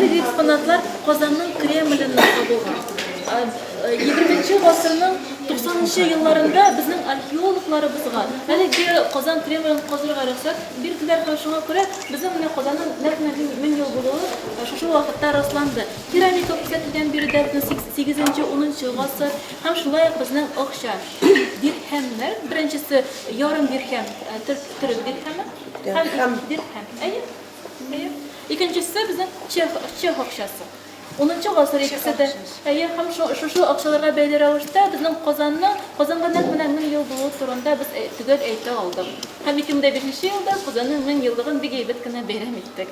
Әлеге экспонатлар Казанның Кремленнән табылган. Егерменче гасырның туксанынчы елларында безнең археологларыбызга әлеге Казан Кремлен казырга рөхсәт бирделәр һәм шуңа күрә безнең менә Казанның нәкъ менә 1000 ел булуы шушы вакытта расланды. Керамика күрсәтелгән биредә безнең сигезенче, унынчы гасыр һәм шулай ук безнең акча, дирһәмнәр, беренчесе ярым дирһәм, төрек дирһәме һәм дирһәм, әйе, әйе. Икенчесе безнең чех, чех акчасы. Унынчы гасыр икесе дә. Әйе, һәм шушы акчаларга бәйле рәвештә безнең Казанның, Казанга нәкъ менә 1000 ел булуы турында без төгәл әйтә алдык. Һәм 2005 нче елда Казанның 1000 еллыгын бик әйбәт кенә бәйрәм иттек.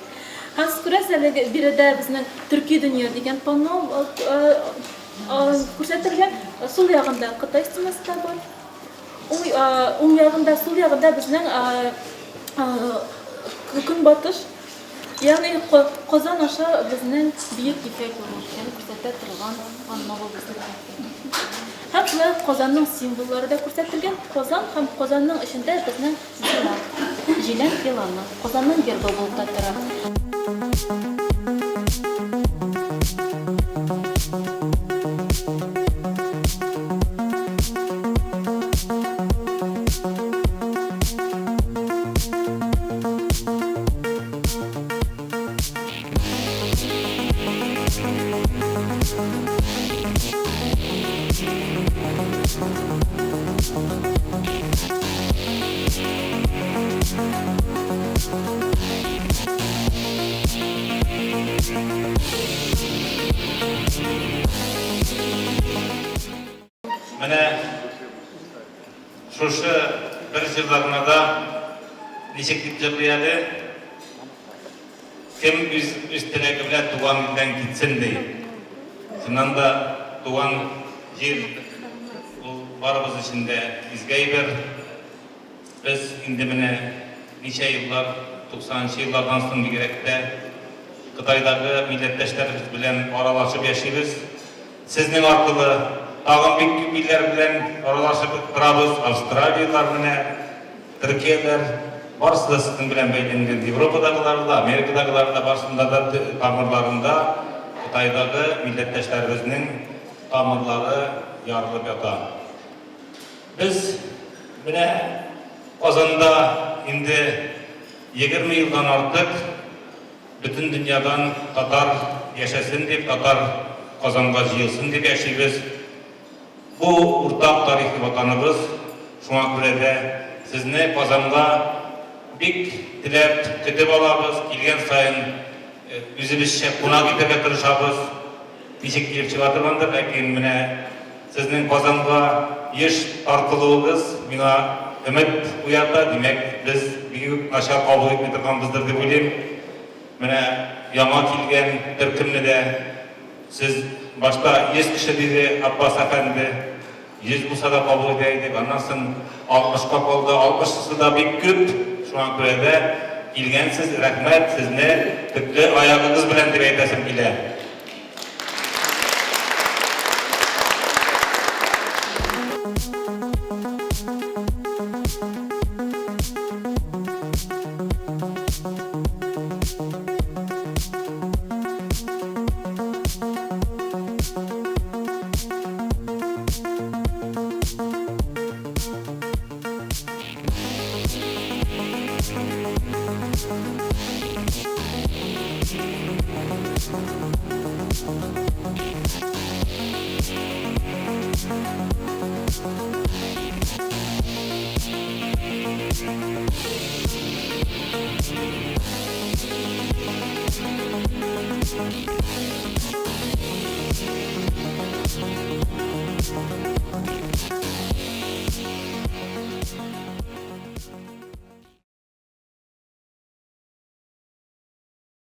Һәм сез күрәсез, әлеге биредә безнең Төрки дөнья дигән панно күрсәтелгән. Сул ягында Кытай стенасы да бар. Уң ягында, сул ягында безнең Көнбатыш. Ягъни Казан аша безнең Бөек Ефәк юлы үткәнен күрсәтә торган панно бу безнең. Һәм шулай ук Казанның символлары да күрсәтелгән. Казан һәм Казанның эчендә безнең җылан. Җилән еланы. Казанның гербы булып та тора. Менә шушы бер җырда гына да ничек дип җырлый әле? Кем үз үз теләге белән туган илдән китсен ди. Чыннан да туган җир ул барыбыз өчен дә изге әйбер. Без инде менә ничә еллар, 90 нчы еллардан соң бигрәк тә, Кытайдагы милләттәшләребез белән аралашып яшибез. Сезнең аркылы тагын бик күп илләр белән аралашып торабыз, Австралияләр менә, Төркияләр, барысы да сезнең белән бәйләнгән. Европадагылар да, Америкадагылар да, барысында да тамырларында Кытайдагы милләттәшләребезнең тамырлары ярылып ята. Без менә Казанда инде 20 елдан артык Бөтен дөньядан татар яшәсен дип, татар Казанга җыелсын дип яшибез. Бу уртак тарихи ватаныбыз, шуңа күрә дә сезне Казанга бик теләп көтеп алабыз, килгән саен үзебезчә кунак итәргә тырышабыз. Ничек килеп чыга торгандыр, ләкин менә сезнең Казанга еш тартылуыгыз миңа өмет уята, димәк, без бик үк начар кабул итми торганбыздыр дип уйлыйм. Менә яңа килгән төркемне дә сез башта 100 кеше диде Аббас әфәнде, 100 булса да кабул итә идек, аннан соң 60-ка калды, 60-ысы да бик күп, шуңа күрә дә килгәнсез, рәхмәт, сезне төпле аягыгыз белән дип әйтәсем килә.